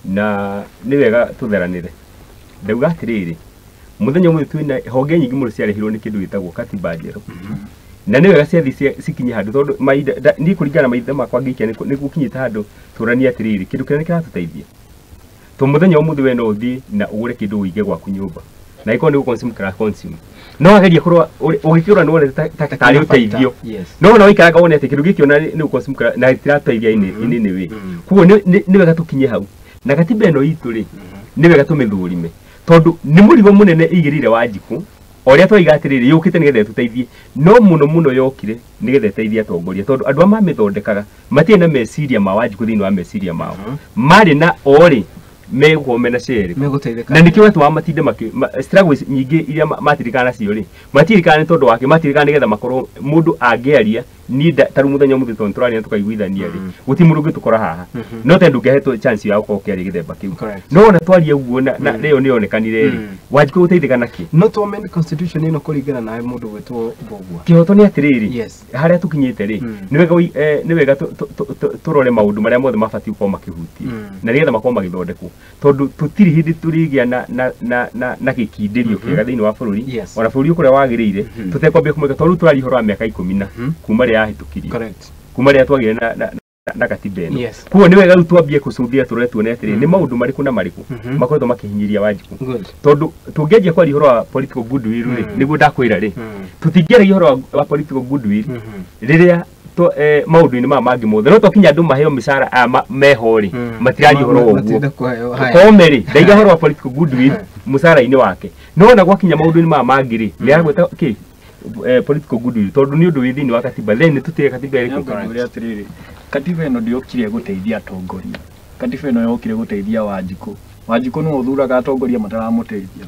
Na nĩ wega tũtheranĩre. Ndauga atĩrĩrĩ, mũthenya ũmwe twĩna honge nyingĩ mũno ciarehirwo nĩ kĩndũ gĩtagwo katiba njerũ. Na nĩ wega ciathi cikinye handũ tondũ mahinda niĩ kũringana na maitho makwa ngĩikia nĩ gũkinyĩte handũ tũranie atĩrĩrĩ, kĩndũ kĩrĩa nĩ kĩratũteithia. To mũthenya ũmũthĩ we no ũthiĩ na ũgũre kĩndũ ũige gwaku nyũmba. Na ĩkorwo nĩ gũ-consume kĩra consume. No wageria kũrora ũgĩkĩgũra nĩ wonete ta tarĩ ũteithio. No ona waikaraga wone atĩ kĩndũ gĩkĩ ona nĩ gũ-consume kĩra na gĩtirateithia in any way. Koguo nĩ wega tũkinye hau. Na katiba ĩno itũ rĩ, nĩ wega tũmĩthũrime. Tondũ nĩ mũrigo mũnene ĩigĩrĩire Wanjikũ, o ũrĩa twaiga atĩrĩrĩ, yũkĩte nĩgetha ĩtũteithie, no mũno mũno yokire nĩgetha ĩteithie atongoria, tondũ andũ arĩa mamĩthondekaga matirĩ na meciria ma Wanjikũ thĩinĩ wa meciria mao. Marĩ na o rĩ, megũkorwo mena share ĩrĩkũ. Megũteithĩka. Na nĩkĩo wetwaga matinde makĩ struggles nyingĩ iria matirikana nacio rĩ, matirikana nĩ tondũ wake, matirikana nĩgetha makorwo mũndũ angĩaria niĩ ta rĩu mũthenya ũmũthĩ tondũ tũraria na tũkaiguithania rĩ, gũtirĩ mũndũ ũngĩtũkora haha. No tondũ ndũngĩahetwo chance ya gũkorwo ũkĩaria gĩthemba kĩu. No ona twaria ũguo na rĩo nĩyonekanire rĩ, Wanjikũ gũteithĩka nakĩ? No to amend constitution ĩno kũringana nawe mũndũ gwĩtwo Mbũgua. Kĩhoto nĩ atĩrĩrĩ, harĩa tũkinyĩte rĩ, nĩ wega tũrore maũndũ marĩa mothe mabatiĩ gũkorwo makĩhutio na nĩgetha makorwo magĩthondekwo, tondũ tũtirĩ hĩndĩ tũrĩgĩa na gĩkindĩrio kĩega thĩinĩ wa bũrũri, ona bũrũri ũkũrĩa wagĩrĩire tũtekwambia kũmenya, tondũ rĩu tũraria ũhoro wa mĩaka 10 na kuma rĩrĩa yahĩtũkirio, kuma rĩrĩa twagĩire na katiba ĩno. Koguo nĩ wega rĩu twambie gũcũthĩra, tũrore tuone atĩrĩrĩ, nĩ maũndũ marĩkũ na marĩkũ makoretwo makĩhinyĩria Wanjikũ, tondũ tũngĩanjia kwaria ũhoro wa political goodwill rĩ, nĩguo ndakwĩra rĩ, tũtingĩaragia ũhoro wa political goodwill rĩrĩa maũndũ-inĩ maya mangĩ mothe no twakinya andũ maheo mĩcara aya meho rĩ, matiraria ũhoro wa ũguo. Matinda kũheo. Haya. Kome rĩ, ndaiga ũhoro wa political goodwill mũcara-inĩ wake, no ona gwakinya maũndũ-inĩ maya mangĩ rĩ, nĩ aragweta kĩ political goodwill, tondũ nĩ ũndũ wĩ thĩinĩ wa katiba, then nĩ tũtige katiba ĩrĩkũ. Ngwĩre atĩrĩrĩ, katiba ĩno ndĩokire gũteithia atongoria, katiba ĩno yokire gũteithia Wanjikũ. Wanjikũ nĩwe ũthuraga atongoria mataramũteithia.